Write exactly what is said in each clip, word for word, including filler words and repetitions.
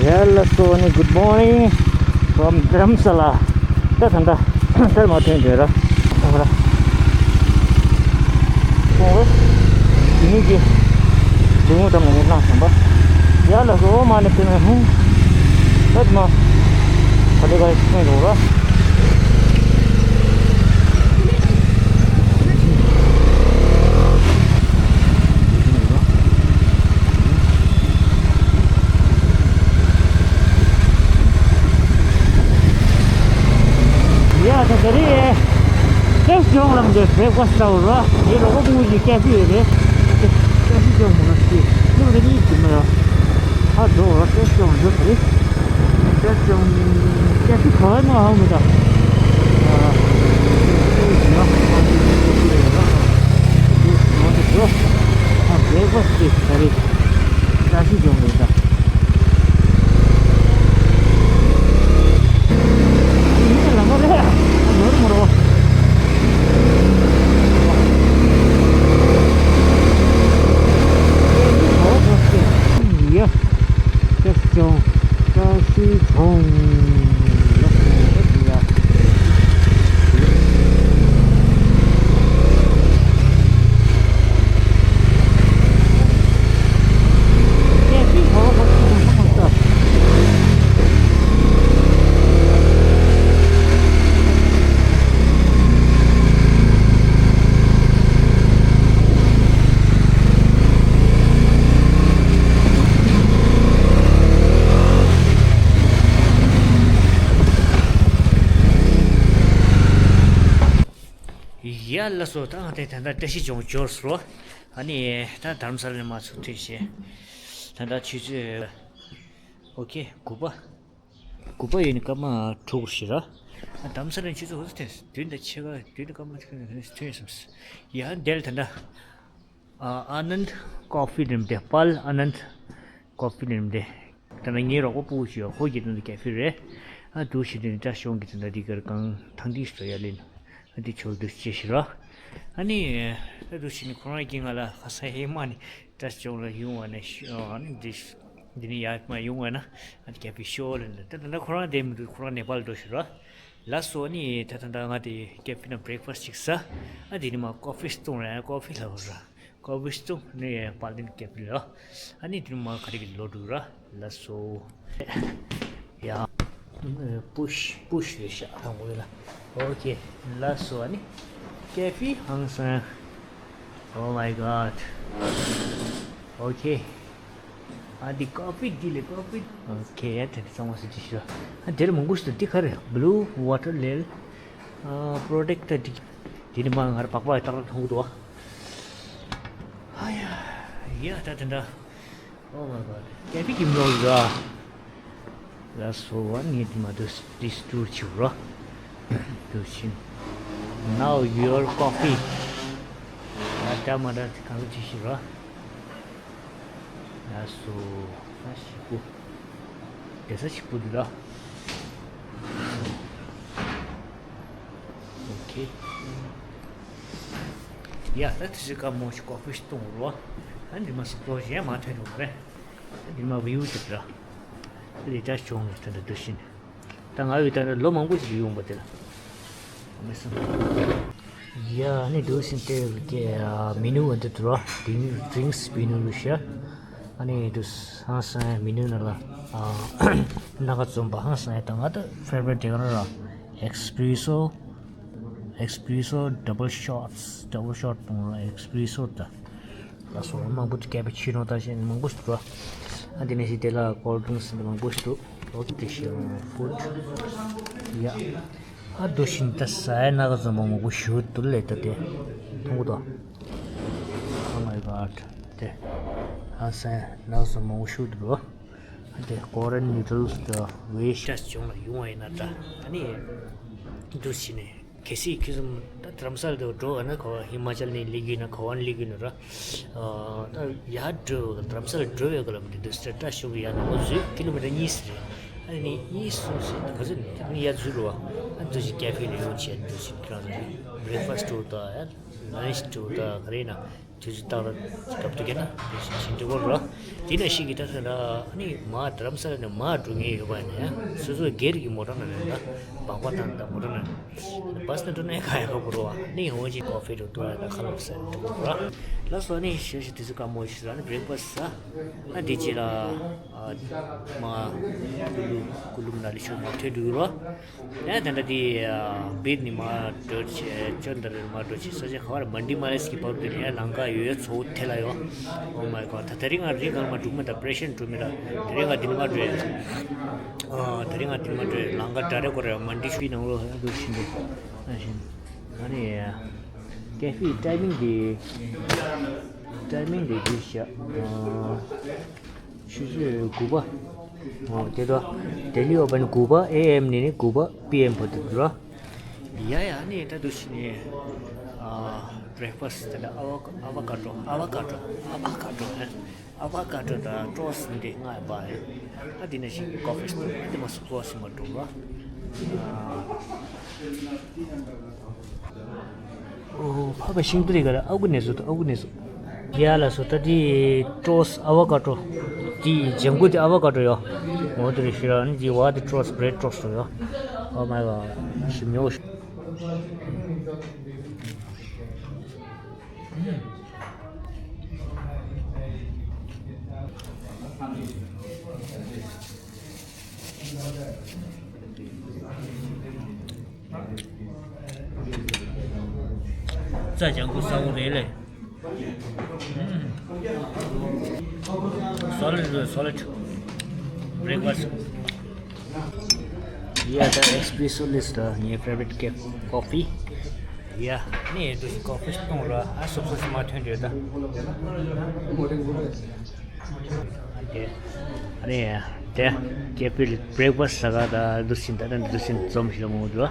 Yeah, let's go, honey. Good morning from Dharamsala. ད་ད་ད་ད་མ་ཐོན་དེ་ར། ཨ་ར། ཁོང་ར། ཉིན་གྱི་དེ་མོ་ཙམ་ལ་ངས་གནང་བསམ་པ། Yeah, let's go. མ་ནི་ཕེ་མེ་ཧུང་། ད་མ་ཁ་ལེ་ག་ཤི་ཁོང་ར། ཡ་ད་ག་རེ། ཀེབ་ཅོང་ལམ་དུ་བྲེག་ཕ་སི་ལྟ་བུ་ར། ཡེ་རོགས་པ་ཀུ་ཅི་ཀེ་ཕི་ཡོད་རེད། ཀེ་ཕི་ཅོང་མོ་ན་སི་ལུག་རེ་གཉིས་ཀྱི་མེ་ར། ཧ་འགྲོ་ར། ཀེབ་ཅོང་འགྲོ་ད་རེད། ཀེབ་ཅོང་ཀེ་ཕི་ག་བ་ན་ཧ་མི་ད། ཀེ་ཕི་ཅོང་རེད་ད། ཡ་ལགས་སོ། ད་ང་དེ་ད་ལྟ་བཀྲ་ཤིས་ལྗོངས་འབྱོར་སོང་། ཨ་ནི་ད་དྷ་རམ་ས་ལ་ནས་མར་ཚུར་ཐོན་བྱས། ད་ལྟ་ཆུ་ཚོད་ཨོ་ཁེ་དགུ་པ། དགུ་པ་ཡིན་ནི་སྐར་མ་དྲུག་རེད་ཤག་ར། ཨ་དྷ་རམ་ས་ལ་ནས་ཆུ་ཚོད་འོ་ཙམ་ཐོན། བདུན་དང་ཕྱེད་ཀ། བདུན་དང་སྐར་མ་ཐོན་ཐོན་སོང་། ཡ་འདིར་ད་ལྟ་ཨ་ཨ་ནནྡ་ཀོ་ཕི་ལིམ་ཏེ། པཱལ་ཨ་ནནྡ་ཀོ་ཕི་ལིམ་ཏེ། ད་ནི་ངའི་རོགས་པ་སྤུ་གུ་ཅིག་ཡོད། ཁོ་གི་དོན་དུ་ཀེ་ཕི་རེད། ཨ་འདུག་སེ་དེ་ནི་བཀྲ་ཤིས་ལྗོངས་ཀྱི་དོན་དུ་འདི་གར་གང་ཐང་འདི་ཞིག་ཏུ་ཡར་ལེན། ཨ་འདི་ཆོལ་འདུག་སེ་ཅེས་ཤིག་ར། ཨ་ནི་ཨ་འདུག་སེ་ནི་ཁོ་རང་གིས་ང་ལ་ཁ་སང་ཧེ་མ་ནི་བཀྲ་ཤིས་ལྗོངས་ལ་ཡོང་བ་ནི་ཤི་ཨ་ནི་འདི་འདི་ནི་ཡར་མར་ཡོང་བ་ན་ཨ་ནི་ཀེ་ཕི་ཤོག་ལབ་ནས། ད་ད་ལྟ་ཁོ་རང་བསྡད་མི་འདུག་ཁོ་རང་ནེ་པཱལ་འགྲོ་ཤག་ར། ལགས་སོ། ཨ་ནི་ད་ད་ལྟ་ང་དེ་ཀེ་ཕི་ནང་བྷི་རེག་ཕ་སི་ཅིག་ཟ། ཨ་དེ་ནི་མར་ཀོ་ཕི་བཏུང་ར། ཀོ་ཕི་ལབ་ར། ཀོ་ཕི་བཏུང་ནས་པཱལ་ཏིན་ཀེ་ཕི་ལ། ཨ་ནི་དེ་ནི་མར་ག་རེ་གི་ལོ་འགྲོ་ར། ལགས་སོ། ཡ། པུ་ཤི་པུ་ཤི་རེད་ཤག་དང་པོ་ལ། ཨོ་ཁེ། ལགས་སོ། ཨ་ནི་ཀེ་ཕི་ཧང་སང་། Oh my God. Okay. ཨ་འདི་ཀོ་ཕི་འདི་ལས་ཀོ་ཕི། ཨོ་ཁེ། དེ་ཚང་མ་སུ་ཅི་ཤོ། ཨ་འདིར་མང་པོ་ཞིག་འདུག་འདི་ག་རེ། Blue Water Lily ཨ་Protector འདི། འདི་ནི་མ་ང་ར་པག་པ་ཏག་ཏག་མཐོང་གི་འདུག་ཨ། ཨ་ཡ། ཡ་ད་དེ་འདྲ། Oh my God. ཀེ་ཕི་གི་མོ་ཡ། ལགས་སོ། ཨ་ནི་འདི་མ་འདུག་སེ་འདི་སི་ཊུར་བྱེད་རོགས། འདུག་ཕྱིན། Now your coffee. ད་ལྟ་མ་ད་གང་ཅི་ཞིག་རོགས། ལགས་སོ། ཨ་ཞིག་པོ། བསྡད་ས་ཞིག་པོ་འདུག་ལ། ཨོ་ཁེ། ཡ་ད་དེ་ཞིག་ཀ་མོ་ཞིག་ཀོ་ཕི་ཞིག་བཏུང་རོགས། ཨ་འདི་མ་སུ་ཏོ་གཞན་མ་ཐོན་འགྲོ་གི་རེད། ཨ་འདི་མ་བིའུ་ཅིག་ར། ཨ་འདི་ད་བྱུང་ནས་ད་འདི་འདུག་ཕྱིན། ད་ང་ཡོད་ད་ལོ་མང་པོ་ཞིག་ཡོང་པ་དེ་ལ། མི་སྲིད། ཡ་ནི་འདུག་ཕྱིན་དེ་གི་མི་ནུ་འདི་འདུག་ར། དེ་ནི་ཌི་རིང་སི་མི་ནུ་རུ་ཤ། ཨ་ནི་འདུག་ཧང་སང་མི་ནུ་ནང་ལ་ཨ་སྣ་ཁ་འཛོམས་པ་ཧང་སང་ཡ། ད་ང་ད་ཕེ་ཝ་རི་ཊི་དེ་ག་ར་ར། ཨེག་སི་པི་རེ་སོ། ཨེག་སི་པི་རེ་སོ་ཌབ་བལ་ཤོཊ། ཌབ་བལ་ཤོཊ་གཏོང་ར། ཨེག་སི་པི་རེ་སོ་ད། ལགས་སོ། མང་པོ་འདུག་ཀེ་པི་ཆི་ནོ་ད་ཞེས་མང་པོ་ཞིག་འདུག་ཨ་འདི་ནས་ཞིག་དེ་ལ་ཀོལ་ཌི་རིང་སི་འདི་མང་པོ་ཞིག་འདུག་ཨོ་ཀེ་ཤི་ཕུཌ། ཡ། ཨ་འདུག་ཕྱིན་ད་ཟ་ཡ་སྣ་ཁ་འཛོམས་པ་མང་པོ་ཞིག་འདུག་ལས་ད་དེ། མཐོང་གི་འདུག Oh my God. དེ། ཨ་ཟ་ཡ་སྣ་ཁ་འཛོམས་པ་མང་པོ་ཞིག་འདུག་ཨ་དེ་ཀོ་རི་ཡན་ནུ་ཌལ་སི་དང་ཝེ་ཤི། ཊ་ཡོང་ལ་ཡོང་བ་ཡིན་ན་ད་ཨ་ནི་འདུག་ཕྱིན་ནས། གལ་སྲིད་ཁྱེད་ཚོ་ད་དྷ་རམ་ས་ལ་དུ་འགྲོ་བ་ན་ག་བ་ཧི་མ་ཅལ་ནས་སླེབས་ཀྱི་ཡོད་ན་ག་བ་ནས་སླེབས་ཀྱི་ཡོད་ན་ར། ཨ་ད་ཡར་འགྲོ་བ་དྷ་རམ་ས་ལ་འགྲོ་བའི་ག་ལ་མི་འདུག་སི་ཊ་ཤོག་གི་ཡར་ནང་ལོགས་འཛུལ་ཀི་ལོ་མི་ཊར་གཉིས་ཙམ་རེད། ཨ་ནི་གཉིས་གསུམ་ཙམ་ག་ཚོད་ནི་ཡར་འཛུལ་རུ་བ། ཨ་འདུག་ཅིག་ཀེ་ཕི་ལ་ཡོང་བྱས་འདུག་ཅིག་ཁྱེད་རང་ཚོ་བྷི་རེག་ཕ་སི་ཊི་འགྲོ་ད་ཡ་ལན་ཆི་འགྲོ་ད་ག་རེ་ཡིན་ན། ཆུ་ཚོད་སྟག་ལ་སྐབས་དུ་རྒྱ་ན་དེ་བཞིན་ཞིང་འབྲོག་རོ། དེ་ནས་ཤིག་གི་ད་ཐོན་ད་ནི་མ་དྷ་རམ་ས་ལ་ནས་མ་འགྲོ་ངེས་ཡོད་པ་ནས་སོ་སོ་སྒེར་གྱི་མོ་ཊ་ནང་ནས་ད་སྦག་སྦག་བཏང་ད་མོ་ཊ་ནང་བས་ནས་འགྲོ་ནས་ག་ཡ་ག་བུ་རོ་བ་ནི་ཧོ་ཅི་ཀོ་ཧྥི་འགྲོ་ཏུ་ཡ་ད་ཁ་ལག་ཟ་འགྲོ་རོ། ལགས་སོ་ནི་ཞོ་ཞིག་དུས་ཚོད་སྐར་མོ་ཞིག་ལ་ནི་བྷི་རེག་ཕ་སི་ཟ། ཨ་དེ་རྗེས་ལ་ཨ་མ་ཀུ་ལུ་ཀུ་ལུ་མ་ན་ལི་ཤོ་མ་ཐོན་འགྲོ་རོ། ཡ་ད་ལྟ་དེ་བིད་ནི་མ་འགྲོ་ཆེ་ཅོ་འདི་རེད་མ་འགྲོ་ཆེ་ས་ཆ་ག་བར་མན་ཌི་མ་ལེ་སི་ཀི་བར་དུ་ནས་ཡ་ལང་ཀ་ཡོད་ཚོ་ཐེ་ལ་ཡོད། Oh my god ད་དེ་རིང་ང་རི་གང་མ་འགྲུག་མ་ད་པྲེ་ཤན་འགྲུག་མི་ད་དེ་རིང་ང་དེ་ནི་མ་འགྲོ་ཡ། ཨ་དེ་རིང་ང་དེ་ནི་མ་འགྲོ་ཡ་ལང་ཀ་ད་རེ་གོ་རེ་མན་ཌི་ཤུའི་ནང་ལོ་ཡ་འགྲོ་བཞིན་འདུག་ཨ་བཞིན་ཨ་ནི་ཡ་ཀེ་ཧྥེ་ཊའི་མིང་དེ་ཊའི་མིང་དེ་གིས་ཤ་ཨ། ཆུ་ཚོད་དགུ་པ། འོ་དེ་དོ། ལྡི་ལི་ཨོ་བན་དགུ་པ་ཨེ་ཨེམ་ནས་ནི་དགུ་པ་པི་ཨེམ་བར་དུ་འདུག་ར། ཡ་ཡ་ནི་ད་དུ་ཕྱི་ནས་ཨ་བྷི་རེག་ཕ་སི་དེ་འདྲ་ཨ་བ་ཨ་བ་ཀ་ཏྲོ་ཨ་བ་ཀ་ཏྲོ་ཨ་བ་ཀ་ཏྲོ་ཨ་བ་ཀ་ཏྲོ་དང་ཀྲོ་སི་འདི་ལྔ་ཡོད་པ་ཡ། ད་འདི་ནས་ཤིང་གི་ཀོ་ཕི་སི་འདི་མ་སུ་ཀོ་སི་མ་འགྲོ་བ། ཨོ་ཕ་བ་ཤིང་ཏུ་རི་ག་ར་ཨ་ཁུ་ནས་སུ་ཨ་ཁུ་ནས་སུ། ཡ་ལ་སོ་ད་དེ་ཀྲོ་སི་ཨ་བ་ཀ་ཏྲོ། དེ་ལྗང་གུ་དེ་ཨ་བ་ཀ་ཏྲོ་ཡོ། འོ་དེ་རེ་ཤི་ར་ནི་དེ་བ་དེ་ཀྲོ་སི་བྷི་རེད་ཀྲོ་སི་ཡོ། Oh my god ཞིམ་ཡོ། རྩྭ་ལྗང་གུ་ས་འོ་རེད་ལེ། Solid རེད་solid breakfast. Yeah ད་ཨེ་སི་པི་རེ་སོ་ལིས་ད་ངའི་favorite cup coffee. Yeah ནི་དུ་ཞིག་ཀོ་ཕི་སྟོང་ར་ཨ་སོབ་སོབ་ཞིག་མ་ཐོན་འདོད་ད། དེ། ཨ་ནི། དེ། ཀེ་ཕི་ལ་བྷི་རེག་ཕ་སི་ཟ་ག་ད་འདུ་སིན་ད་ད་འདུ་སིན་འཛོམས་ཤིག་ལ་མོ་འདུ།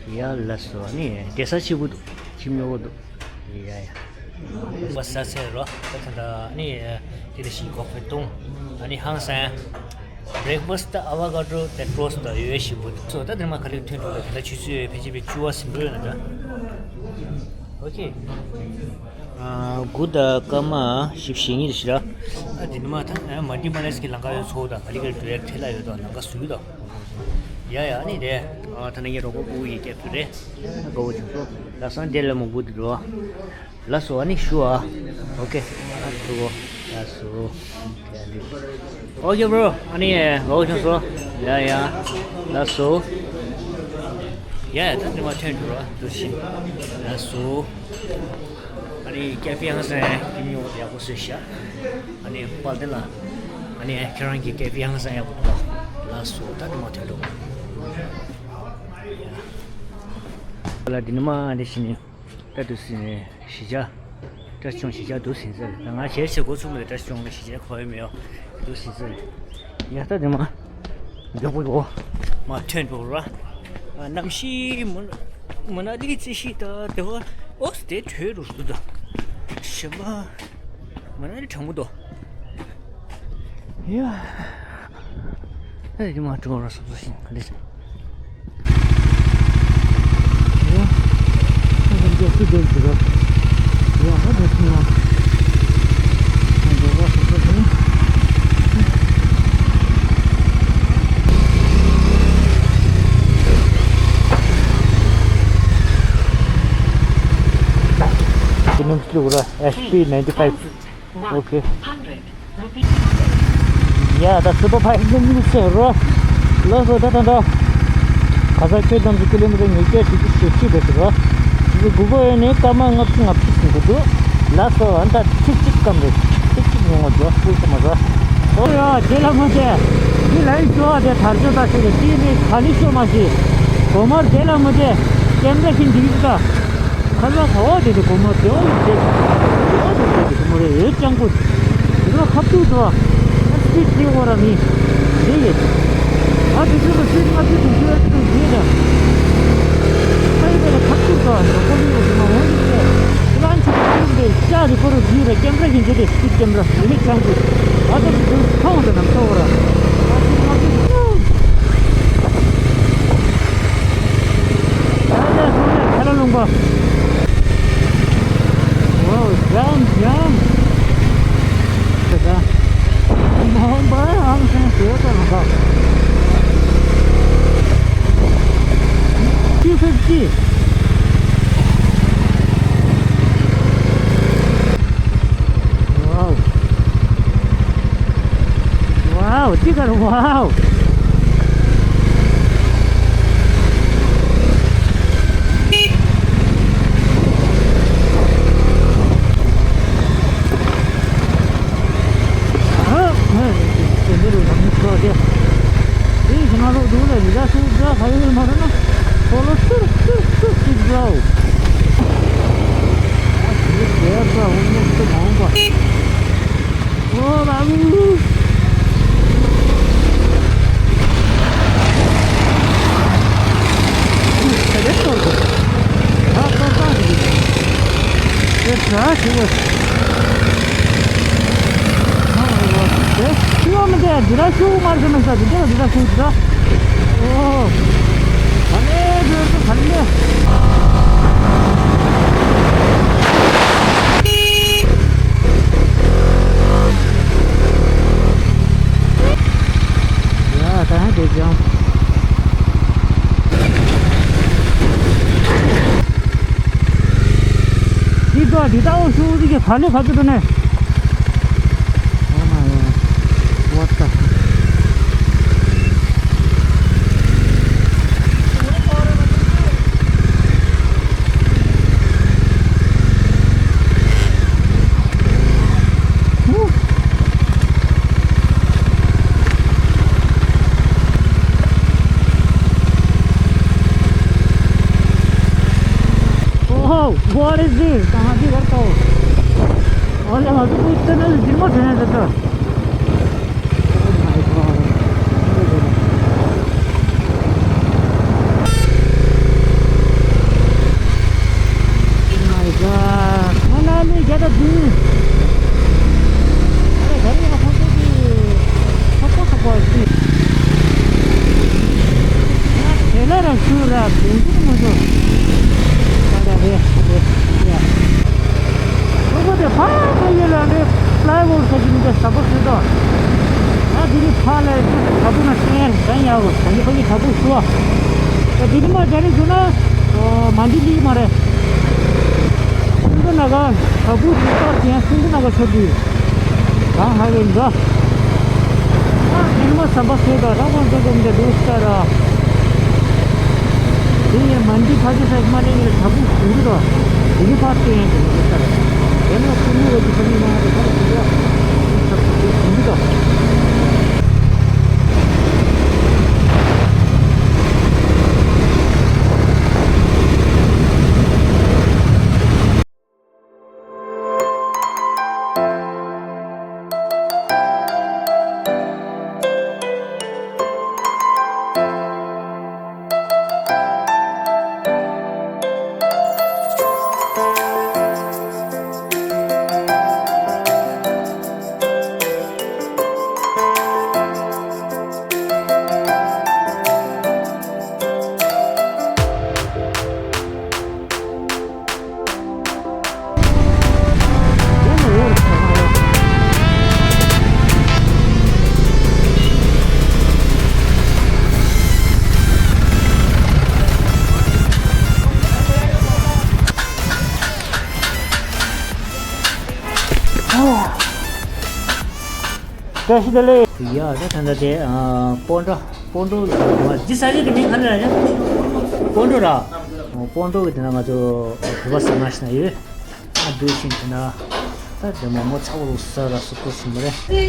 ཡ་ལ་སོ་ཨ་ནི། དེ་ས་ཆི་བུ་འདུག་ཁྱིམ་ཡོ་བུ་འདུག་ཡ་ཡ། བ་ས་སེ་རོ། ད་ད་ད་ཨ་ནི། དེ་ལ་ཤིང་ཀོ་ཕི་བཏུང་། ཨ་ནི་ཧང་སང་། བྷི་རེག་ཕ་སི་ད་ཨ་བ་ཀ་ཏྲོ་དེ་ཀྲོ་སི་ད་ཡོ་ཤིང་བུ་འདུག་སོ་ད་དེ་མ་ག་ལེ་ཐོན་འགྲོ་ལ་ད་ཆུ་ཚོད་ཕལ་ཆེར་བཅུ་བ་ཟིན་འགྲོ་ཡོད་ན་ད། ཨོ་ཁེ། དགུ་དང་སྐར་མ་བཞི་བཅུ་ཞེ་གཉིས་རེད་ཤག་ཨ་དེ་ནི་མ་ཐང་མལ་ཏི་མལ་ལེ་སི་ཀི་ལང་ཀ་ཡོད་ཚོ་དང་ག་ལི་ག་ལི་འགྲོ་ཡ་ཁྲེལ་ལ་ཡོད་དང་ལང་ཀ་སུ་ཡོད་དང་། ཡ་ཡ་ནི་རེད། ཨ་ད་ནི་ངའི་རོགས་པ་ཕྲུ་གུ་ཡི་སྐྱབས་ཚུལ་རེད། དགའ་བོ་བྱུང་སོང་། ལགས་སོ་འདི་ལ་མོ་བུ་དུ་འགྲོ། ལགས་སོ་ཨ་ནི་ཞུ་ཨ། ཨོ་ཁེ། ཨ་ཕྲུ་གུ། ལགས་སོ། Okay bro ཨ་ནི་ལོ་ཆུང་སོ། ཡ་ཡ། ལགས་སོ། ཡ་ཡ་ད་དེ་མ་ཐོན་འགྲོ་ར་འདུ་ཤི། ལགས་སོ། ཨ་ནི་ཀེ་ཕི་ཧང་སང་ཡ་ཉོ་ཡག་པོ་བཟོས་ཤག་ཨ་ནི་དཔལ་ལྡན་ལ། ཨ་ནི་ཁྱེད་རང་གི་ཀེ་ཕི་ཧང་སང་ཡག་པོ་འདུག་ལགས་སོ་ད་དེ་མ་ཐོན་འགྲོ། ཡ། ལ་དེ་ནི་མ་འདི་ཤི་ནི། ད་དུ་སི་ནས་གཞིས་ཆགས། བཀྲ་ཤིས་ལྗོངས་གཞིས་ཆགས་དུ་སིན་ཟེར། ད་ང་ཞལ་ཆེ་འགོ་ཚུགས་མི་ལ་བཀྲ་ཤིས་ལྗོངས་ལ་གཞིས་ཆགས་གོ་ཡ་མེད་ཡོ། དུ་སིན་ཟེར། ཡ་ད་དེ་མ། མགྱོགས་པོ་འགྲོ། མ་ཐོན་འགྲོ་ར། ཨ་གནམ་གཤིས་མུ་མུ་ན་ལི་རྩི་ཤིང་ད་དེ་བ། ཨོ་སི་དེ་དྲོད་རུ་སུ་ད། ཞེ་མ། མུ་ན་ལི་གྲང་མོ་དོ། ཡ། ཨེ་ཡི་མ་འགྲོ་ར་སོ་སོ་ཤིང་ག་ལེ་ཅང་། S P ninety five. Okay. ཡ་ད་སུ་པར་ཕ་ཡིག་ནི་མི་ཤེས་རོ། ལོ་སོ་ད་ད་ད། ཁ་ས་ཁྱོད་ཙམ་གྱི་ཀི་ལོ་མི་ཊར་ཉིས་བརྒྱ་བཞི་བཅུ་ཞེ་གཅིག་རེད་ཟེར་རོ། ཞེ་གཅིག་དགུ་པོ་ཡོད་ནི་སྐར་མ་ལྔ་བཅུ་ང་བཅུ་ཟིན་གྱི་འདུག་ལགས་སོ་ཨ་ད་ཁྲི་གཅིག་སྐམ་རེད། ཁྲི་གཅིག་ཡོང་བ་འགྲོ་སྤུས་ཀ་མ་རོ། ཨོ་ཡ་དེ་ལ་མ་བྱས། འདི་ལ་ཡིན་ཅོ་བ་དེ་དར་ཅོ་ད་ཟེར་རེད་དེ་ནི་ག་ལི་ཤོ་མ་ཤེས། གོ་མར་དེ་ལ་མ་བྱས། ཀེམ་ར་ཤིན་འདི་གི་ད། ཁ་ལ་ཁ་བ་དེ་དེ་གོ་མ་དེ་འོ་ཡི་དེ། དེ་འོ་དེ་དེ་དེ་གོ་མ་རེ་ཡོད་ཅང་གོ། དེ་རོ་ཁབ་ཏུ་དོ། ཨ་སི་ཏི་ཁོ་ར་མི། དེ་ཡེ། ཨ་དེ་ཚོ་ལ་སི་ཏི་ང་ཚོ་དེ་ཚོ་ཡ་དེ་ཚོ་ཡེ་ད། ཁ་ཡེ་དེ་ལ་ཁབ་ཏུ་དོ། ཁོ་ལི་ཡོ་དེ་མ་འོ་ཡི་དེ། ཁྱེད་རང་ཚོ་དེ་ཚོ་དེ་ཤ་དེ་ཁོ་རོ་ཡི་ར་ཀེམ་ར་ཡིན་དེ་དེ་སི་ཏི་ཀེམ་ར་ཡེ་ནི་ཅང་གོ། ཨ་དེ་ཚོ་ཐོང་དེ་ནམ་ཐོ་ར། ཨ་དེ་ང་ཚོ་དེ་ཚོ། ཁ་ལ་ལུང་པ། Wow, damn. Wow, chicken, wow. ཨོ་ལགས་སོ། ད་དེ་གཏོར་དགོས། ད་གཏོར་སྟངས་ཞིག་ཡིན། དེ་གྲ་ཞིག་བས། ཨ་རེ་བ། དེ་ཤི་བ་མི་འདྲ། འདི་ར་ཤུ་མར་གི་མི་ས་འདི་འདྲ་འདི་ར་ཤུ་འདི་ར། ཨོ། ད་ལེ་དེ་ཚོ་ད་ལེ། ཡ་ད་ཧན་དེ་ཅང་། འདི་དག་འདི་ལྟ་བུ་ཤུགས་ཀྱི་ག་ལེ་ག་ཚོད་འགྲོ་ནས། Oh my god. What the? Oh, what is this? कहाँ की करता हो? अरे, अभी तो इतना जिम में रहना था। Oh my God. Oh my God. Manali, get a view. अरे, घर में फोटो की फोटो तो बहुत अच्छी। यार, ठेला रख दूँ, रख दूँ, तो मुझे। अरे, अरे, अरे, यार। ཨོ་དེ་ཕ་ལ་ཡོད་ལ་འདི་ཕ་ལའི་ཝོར་ས་ཅིག་འདི་ས་བོ་ཤི་དོ། ང་འདི་ནི་ཕ་ལ་ཡོད་ས་ས་བོ་ན་ཤེས་ཡང་ཡང་ཡོད་ས་ནི་ཕ་གི་ས་བོ་ཤི་བ། ད་འདི་ནི་མ་ཇ་ནི་ཟོ་ན་མ་འདི་ལི་མ་རེད། སུན་དུ་ན་ག་ས་བོ་ཤི་ཏོར་ཅན་སུན་དུ་ན་ག་ཤོད་དུས། གང་ཧ་གི་འདྲ། ཨ་ཨེ་མ་ས་བ་ཤི་དོ་ར་བོ་ཟོ་གོམ་འདི་རུ་སྟ་ར། དེ་ཡང་མ་འདི་ཕ་གི་ས་མ་ལེ་ཡི་ས་བོ་ཤི་དོ། དེ་གི་ཕ་ཏེ་ཡང་དེ་གི་ས་ར། དེ་ནས་ཁོ་མོ་གི་ས་མི་མ་དེ་ཁ་ལ་ཤི་དོ། ས་བོ་ཤི་དོ། བཀྲ་ཤིས་བདེ་ལེགས། ཡ་ད་ད་ད་དེ་ཨ་སྤོན་ཊ་སྤོན་ཊ་ལ་ཇི་ས་ཆ་གི་མིང་ག་རེ་ར་ཡ། སྤོན་ཊ་ར། སྤོན་ཊ་གི་དེ་ན་ང་ཚོ་བོད་པ་ས་ན་ཤི་ན་ཡོད། ཨ་འདུག་ཤིང་དེ་ན་ད་དེ་མོ་མོ་ཚ་བོ་ལོ་ས་ར་སུ་ཏོ་ཤིང་མ་རེད། ཡ་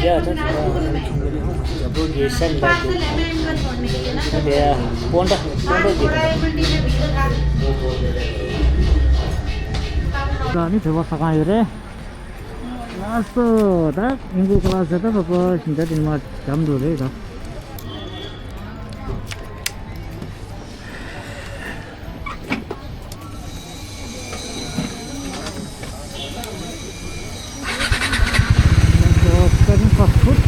ད་དེ་ན་རྒྱ་བོད་ཀྱི་ཤ་ནི་ད་དེ་དེ་སྤོན་ཊ་སྤོན་ཊ་གི་དེ་ན། ད་ནི་བོད་པ་ས་གང་ཡོད་རེད། ལགས་སོ། ད་ཨིན་གོ་ཀ་ལ་ཟེར་ད་པ་པ་ཞིང་ད་དེ་མ་འཇམ་འགྲོ་རེད་ད། ལགས་སོ། ད་ནི་ཕ་ཕུད།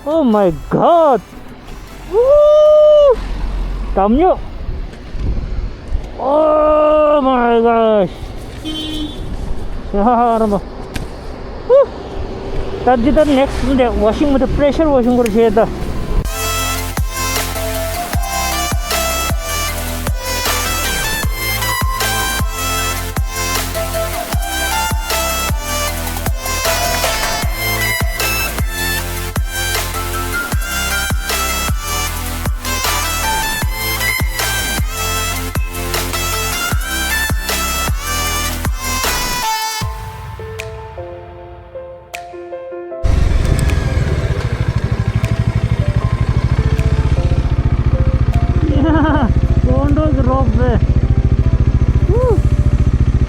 Oh my God. Woo! གམ་ཉོ། Oh my gosh. ཡ་ར་མ། ཧུ། ད་འདི་ལྟར་ནེགསི་འདི་ཝ་ཤིང་མི་འདི་པི་རེ་ཤར་ཝ་ཤིང་སྐོར་བྱས་ད། ཀོང་ཀྲོའུ་གི་རོབ་རེད།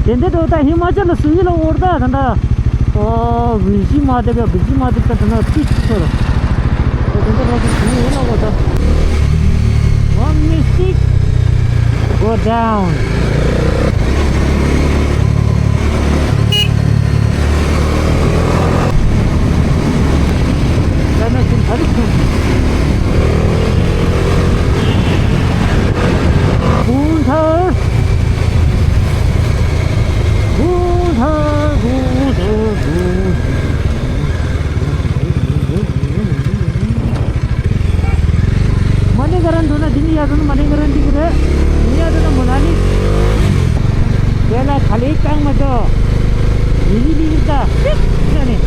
དེ་འདྲ་འགྲོ་ད་ཧི་མ་ཅལ་ལ་སུ་ཡི་ལ་འོར་ད་ད་འདྲ། ཨོ་བི་ཇི་མ་དེ་བ་བི་ཇི་མ་དེ་ད་ད་ན་ཏིག་ཚོར། དེ་འདྲ་འགྲོ་ད་སུ་ཡི་ལ་འོར་ད། One mistake, go down. མ་ཎི་ག་ར་འདུག་ན་འདི་ནི་ཡག་འདུག་ན་མ་ཎི་ག་ར་འདི་གི་རེད། འདི་ཡག་འདུག་ན་མོ་ན་ལི། དེ་ལ་ག་ལེ་བཏང་མ་ཐོག་ལི་ལི་ལི་ལི་ད་ཤིག་ཟེར་ནས།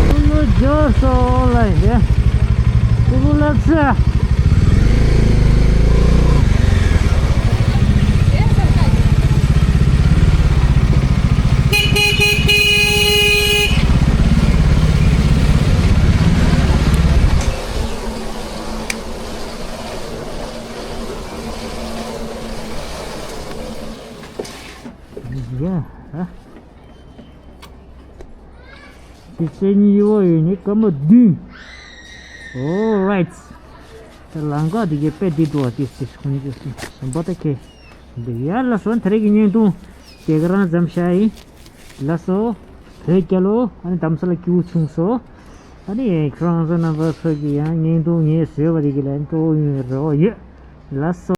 ཀུ་ལུ་ཇོ་སོ་ལ་ཡིན་ཏེ། ཀུ་ལུ་ལ་ཚ། ཡ། ཨ། དེ་ཚེ་གཉིས་པ་ཡོད་ནི་སྐར་མ་བདུན། Alright. ད་ལམ་ཁ་དེ་གའི་དཔེ་བདེ་འདུག་པ། དེ་ཚེ་ཁོང་ཚོས་སུ་བཟང་པོ་ད་ཁེ། འདི་ཡར་ལ་སོང་། དེ་རིང་གི་བརྙན་ཐུང་དེ་ག་རང་ཙམ་བཞག་ཡིན། ལགས་སོ། བོད་རྒྱལ་ལོ། ཨ་ནི་དྷ་རམ་ས་ལ་སྐྱིད་པོ་བྱུང་སོང་། ཨ་ནི་ཁྱེད་རང་ཚོ་རྣམ་པ་ཚོ་གིས་ཡང་བརྙན་ཐུང་ངས་བཟོས་པ་དེ་གི་ལན་སྤྲོ་ཡོང་རེ་བ་ཡོད། ལགས་སོ།